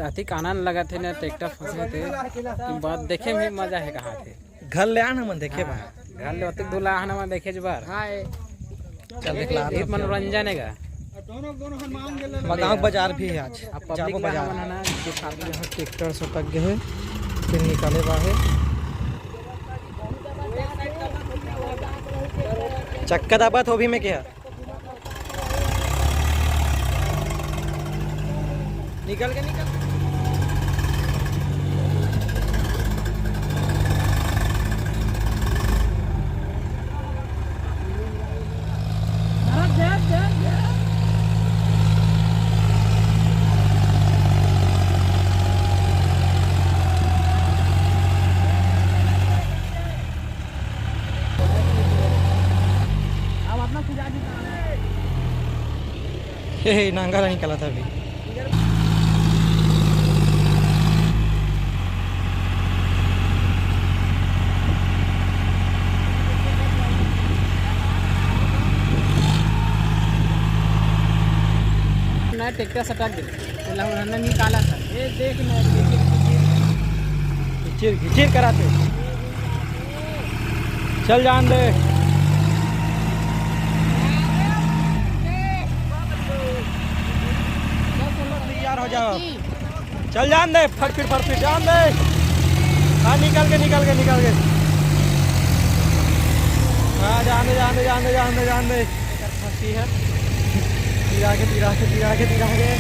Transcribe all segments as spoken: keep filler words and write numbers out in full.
अतिक आनंद लगत हे ना, ट्रैक्टर फंसे थे, कि बात देखे में मजा हे, कहा थे। घर ले आना मन देखे हाँ, बा। घर ले अतिक दूर आना मन देखे ज बार। हाँ, ए। चल देख ला, एक मनोरंजन हे गा। वहाँ गाँव बाजार भी है आज। अब पब्लिक जाबो ला बाजार। हमन ह ना, जो साथ में यहाँ ट्रैक्टर सटक गए है, फिर निकाले बा है। चक्का दाबत हो भी में क्या? निकल के निकल। हे, हे, नांगा ला निकाला था अभी। ना ट्रैक्टर सटक गए, तो लहू हमने निकाला था। ये देख ना, घिचिर घिचिर कराते। चल जान दे। तैयार हो जाओ। चल जान दे, फटफिट, फटफिट, जान दे। हाँ, निकल के, निकल के, निकल के। हाँ, जान दे, जान दे, जान दे, जान दे, जान दे। फंसी है। तीर आगे, तीर आगे, तीर आगे, तीर आगे।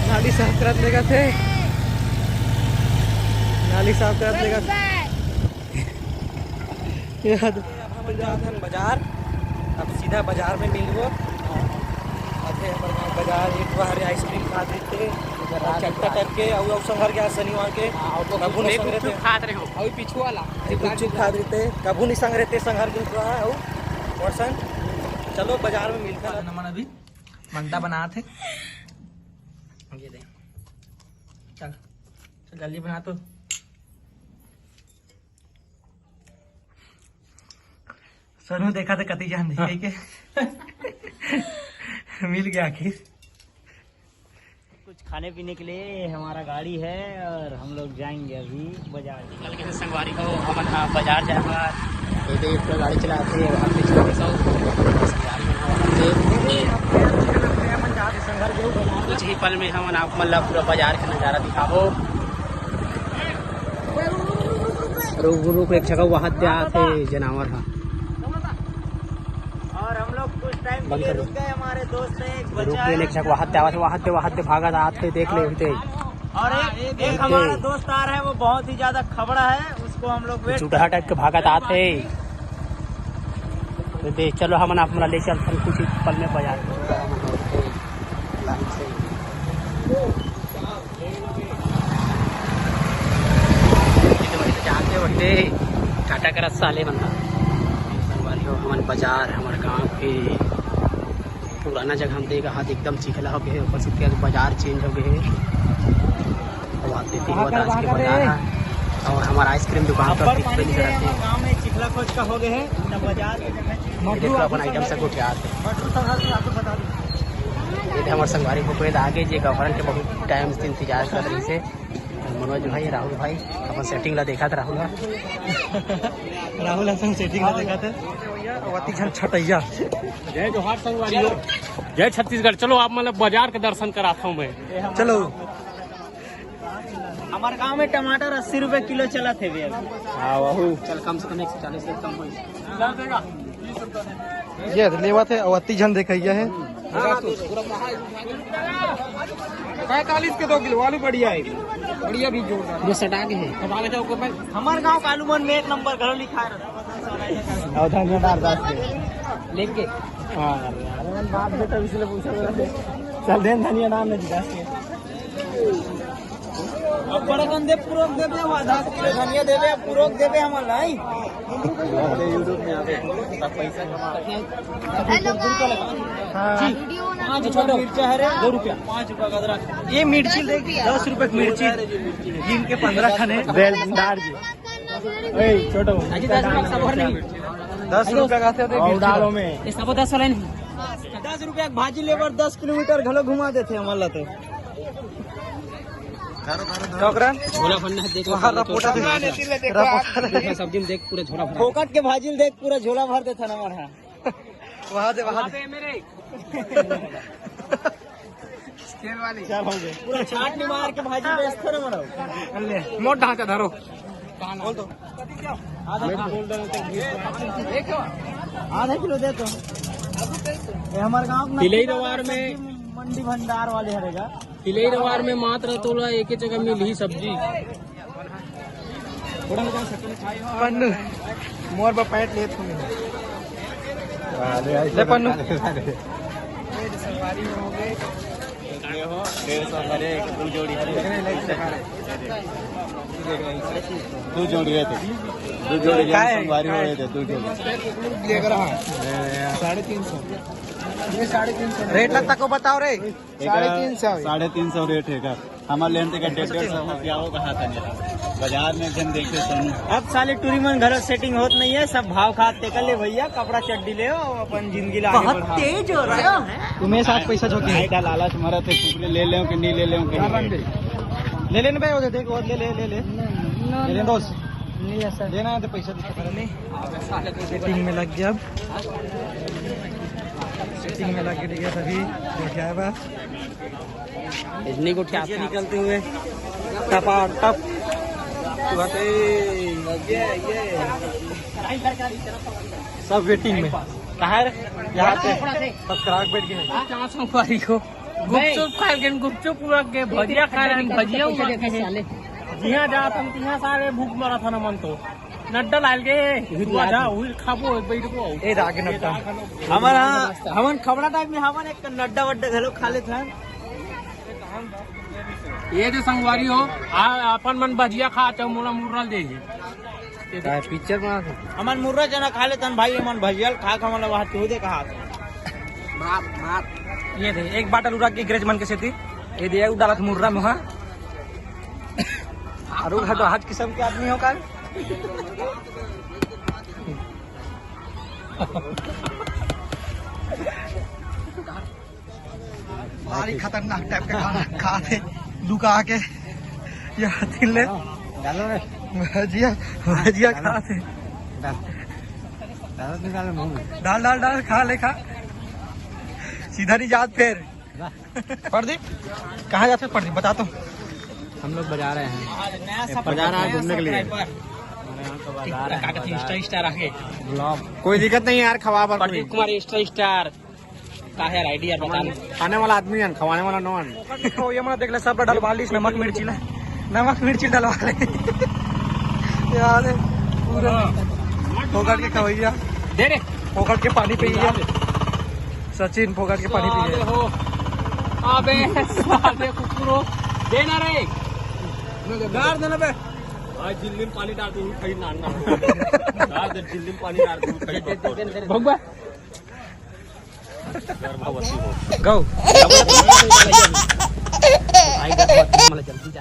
नाली साफ करत लेगा थे। नाली साफ करत लेगा। याद। अब जात हन बाजार, अब सीधा बाजार में मिलबो। अथे हमर गाँव बाजार, एक बार आइसक्रीम खा देते, और चट्टा करके, अउ, अउ संघर के आज शनिवार के, हाँ, और कभू नहीं संग रहते। खात रहे हो, अभी पीछू वाला। अभी कुछ खा देते, कभू नहीं संग रहते, संघर के थोड़ा, अउ, और संग, चलो बाजार में मिलते हैं। नमन अभी मंदा बनात हे, ये दे, चल, चल जल्दी बना तो। सोनू देखा तो कति जान हाँ। के मिल गया आखिर। कुछ खाने पीने के लिए हमारा गाड़ी है और हम लोग जाएंगे अभी बाजार। निकल के संगवारी हो, हमन ह बाजार जाए बर। ये देख, पूरा गाड़ी चलाते हैं, वहाँ पे चला के सब संगवारी हो, वहाँ पे। कुछ ही पल में हमन आप मन ला पूरा बाजार के नजारा दिखाबो। रुक, रुक, एक जगह वहां ते आते जनावर हा। और हम लोग कुछ टाइम के लिए रुक गए, हमारे दोस्त ने एक बचा है। एक जगह वहां ते आवत, वहां ते, वहां ते भागत आते, देख ले उनते। और एक, एक हमारा दोस्त आ रहा है, वो बहुत ही ज्यादा खबड़ा है, उसको हम लोग वेट चुटहा टाइप के भागत आते। तो दे, चलो हमन आप ले चलथन कुछ ही पल में बाजार। जानते वही टाटा करत साले मन ह। संगवारी हो, हमन बाजार, हमर गांव के पुराना जगह हम देख, हाथ एकदम चिखला हो गए, ऊपर से तेज बाजार चेंज हो गए। और आप देख, आज के बाजार है और हमारा आइसक्रीम दुकान पर दिखबे नहीं करते। गांव में चिखला खोज का हो गए है, बाजार ये देखो, अपन आइटम सब उठा आते। ये तो हमारे संगवारी भूपेंद्र आगे जे गफरन के बहुत टाइम से इंतजार कर रही से। मनोज भाई, राहुल भाई, अपन सेटिंग ला देखा था राहुल भाई। राहुल अपन सेटिंग ला देखा था। अति झन छटैया। जय जोहार संगवारी हो। जय छत्तीसगढ़। चलो आप मतलब बाजार के दर्शन कराता हूँ मैं। चलो। हमारे गांव में टमाटर अस्सी रुपए किलो चला थे भैया। हाँ, वहू। चल, कम से कम एक सौ चालीस से कम हो। ये लेवा थे, और अति झन देखैया है। पैंतालीस के दो किलो आलू बढ़िया है, बढ़िया भी जोरदार। जो सटा के है। हमारे गांव का आलू मन में एक नंबर घर लिखा है। और धनिया दार दास के लेके। हाँ, बाप बेटा इसलिए पूछा था। चल दे धनिया नाम नहीं दास के। अब बड़ा कन दे, पुरोक देबे, हम आधा किलो धनिया देबे, अब पुरोक देबे हम लाई। YouTube में आवे, सब पैसा कमा। हेलो गाइस। हाँ। वीडियो बना पाँच रुपया मिर्चा है रे, दो रुपया, पाँच रुपया का अदरक। ये मिर्ची देख, दस रुपया की मिर्ची, गिन के पंद्रह खाने। बेलदार जी। ए, छोटो। अजी, दस रुपया सब भर नहीं। दस रुपया का थे, और डालो में। ये सब दस वाला नहीं। दस रुपया की भाजी लेबर दस किलोमीटर घलो घुमा देते हमारा तो। का ओकरा? झोला भरना है, देख। वहाँ रपोटा दे। रपोटा दे। देखो, सब्जी में देख, पूरा झोला भरा। फोकट के भाजी ल देख, पूरा झोला भर देता ना हमारा। वहाँ दे, वहाँ दे। स्केल वाली। चल, हो गया। पूरा छाट मार के भाजी बेचते ना मनाओ। ले, मोट ढांचा धरो। बोल दो। आधा किलो। आधा किलो दे तो। ये हमारे गांव में तिलई रवार में सब्जी मंडी भंडार वाले हरेगा। तिलई रवार में मात्र तोला एक ही जगह मिलही सब्जी। पन्नू, मोर बर पैंट लेत हूँ। ले पन्नू। डेढ़ सौ भरे, दू जोड़ी हरे। दू जोड़ी रहते, दू जोड़ी रहते, संगवारी हो रहे थे, दू जोड़ी। साढ़े तीन सौ। ये साढ़े तीन सौ। रेट लगता को बताओ रे। साढ़े तीन सौ। साढ़े तीन सौ रेट है का? हमारे लेन तक डेढ़ डेढ़ सौ का क्या होगा? हाथ नहीं। बाजार में जन देखे सुनो। अब साले टूरी मन घर सेटिंग होत नहीं है, सब भाव खात ते कर ले भैया, कपड़ा चड्डी ले, अपन जिंदगी ला आगे बहुत बढ़ाओ। तेज हो रहा है। तुम्हें साथ पैसा झोंके। भाई का लालच मरत है, कुकरे ले लें कि नहीं ले लें कि नहीं। ले लेने भाई, वो दे, देख, और ले ले, ले ले। ले ले दोस्त। नहीं है सर। लेना है तो पैसा दिखा। सेटिंग में लग गया अब। सेटिंग में लग गया, ठीक है, सभी गोठियाए बा। इतनी गोठिया पीछे निकलते हुए टपा टप। सब वेटिंग में। कहाँ रे? यहाँ पे। बस खराब बैठ गए। चार सौ पारी को। गुपचुप खाए के, गुपचुप पूरा के, भजिया खाए के, भजिया उड़ा के। जिहाँ जात हम, तिहाँ सारे भूख मरा था ना मन तो। नड्डा लाल के, हुआ जा, हुई खाबो, बैठ को। ए, रागे नड्डा। हमारा, हमन खबड़ा टाइप में हमन एक नड्डा वड्डा घलो खा लेत हन। ये जो संगवारी हो, आ, अपन मन भजिया खा, चाहे मोला मुर्रा दे। काय पिक्चर बना था? हमन मुर्रा चना खा लेत हन भाई, हमन भजिया खा के हमन ला वहाँ तू दे कहा। बाप, बाप। ये दे, एक बाटल उड़ा के ग्रेज मन के सेती। ये दे, उड़ा ला मुर्रा में, हाँ। और वो घर तो हट किस्म के आदमी हो का? भारी खतरनाक टाइप का खाना खा थे, लुका के। ये तीन ले। डालो रे। भजिया, भजिया डालो। खा थे। डाल। डालो, निकालो मुंह में। डाल, डाल, डाल, खा ले, खा। सीधा नहीं जात फिर। प्रदीप, कहाँ जाते हो प्रदीप, बता तो। हम लोग बाजार आए हैं। बाजार आए घूमने के लिए। हमारे यहाँ का बाजार है, बाजार। Insta star आगे। Vlog। कोई दिक्कत नहीं यार, खवा बर प्रदीप कोई। Kumar Insta star। का है यार आईडी यार, बता दे। खाने वाला आदमी है, खवाने वाला नो है। तो ये मत देख ले, सब डलवा लीस नमक मिर्ची ला। नमक मिर्ची डलवा ले। यार, पूरा फोकट के खवैया। दे रे। फोकट के पानी पी गया। सचिन फोकट के पानी पी साले गया। हो। अबे, साले कुकुरो। दे ना रे। गार देना बे। आज झिल्ली में पानी डाल दूँ, कहीं ना, ना। आज झिल्ली में पानी डाल दूँ, कहीं ना। भगवा। गर्भवती हो। गौ। भाई गर्भवती, मतलब, जल्दी जा।